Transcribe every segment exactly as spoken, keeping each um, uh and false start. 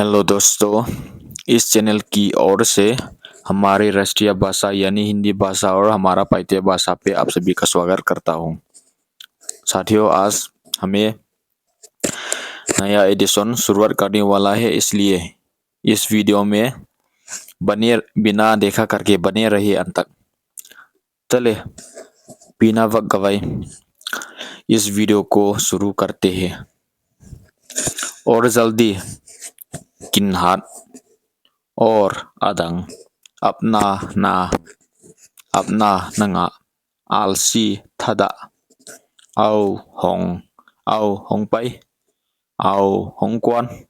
हेलो दोस्तों, इस चैनल की ओर से हमारी राष्ट्रीय भाषा यानी हिंदी भाषा और हमारा पाइते भाषा पे आप सभी का स्वागत करता हूँ। साथियों, आज हमें नया एडिशन शुरुआत करने वाला है, इसलिए इस वीडियो में बने, बिना देखा करके बने रहिए अंत तक। चले, बिना वक्त गवाए इस वीडियो को शुरू करते हैं। और जल्दी, किन्हात, और अदंग, अपना ना, अपना नंगा, आलसी थदा, आओ होंग, आओ होंग पाई, आओ होंग कुआन,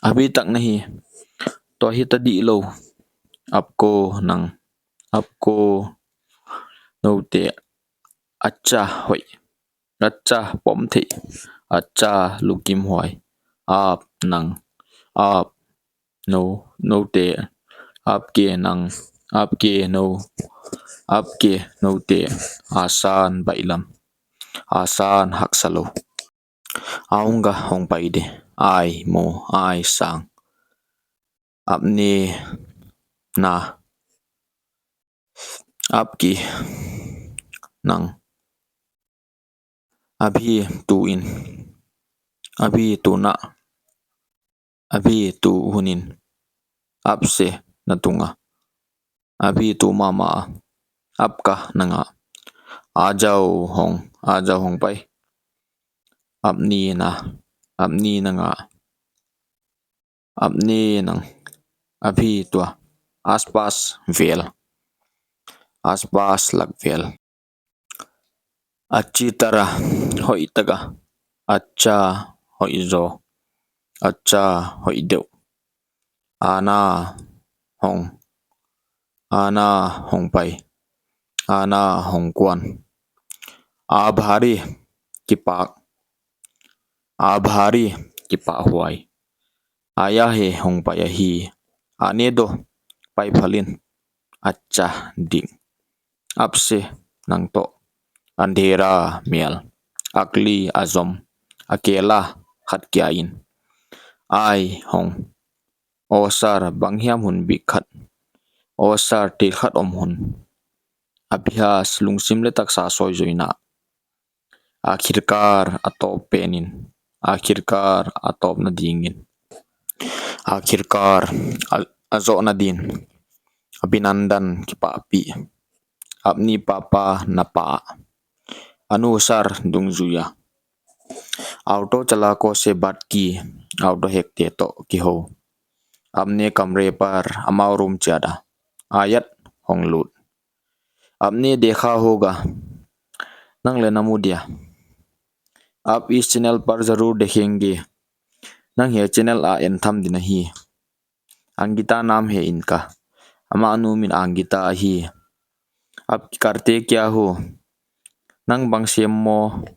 अभी तक नहीं, तो ही तदी लो, आपको नंग, आपको नौते, अच्छा होई, अच्छा पोम थे, अच्छा लुकिम होई, आप नंग, आप नो, नौते, आपके नंग, आपके नो, आपके नौते, आसान बाइलम, आसान हक सलो। आऊंगा होंग पाई दे, आई मो, आई सांग। अपने ना, आपकी नंग। अभी तू इन, अभी तू ना, अभी तू हुनिन, आपसे ना तुंगा, अभी तू मामा, आपका नंगा, आ जाओ होंग, आ जाओ होंग पाई, अपनी ना, अपनी नंगा, अपने नंग, अभी तुआ, आसपास वेल, आसपास लग वेल। अच्छी तरह, होई तगा, अच्छा होई जो, अच्छा होई देउ। आना होंग, आना होंग पाई, आना होंग कुआन। आभारी, किपाक, आभारी, किपाक हुआई। आया है होंग पाई ही, आने दो, पाई फलिन, अच्छा दिक। आपसे नंग तो, अंधेरा मेल, अगली अजम, अकेला खत क्या इन। आई होंग, ओ सर बंगहियाम हुन बिक खत, ओ सर टिल खत ओम हुन। अभ्यास लुंगसिम ले तक सा सोई जोइना। आखिरकार अतोप पेनिन, आखिरकार अतोप ना दिंगिन, आखिरकार अ-, अजो ना दिन, अभिनंदन किपापी, अपनी पापा नपा, अनुसार दुंगजुया, ऑटो चालकों से बात की, ऑटो हेकते तो की हो, अपने कमरे पर, अमाउ रूम च्यादा, आयत होंग लूट। आपने देखा होगा, नंग ले ना मु dia। आप इस चैनल पर जरूर देखेंगे, नंग हे चैनल आ एन tham दिना ही। अंगिता नाम है इनका, अमा anu min Angita ही। आप करते क्या हो, नंग bang sem mo,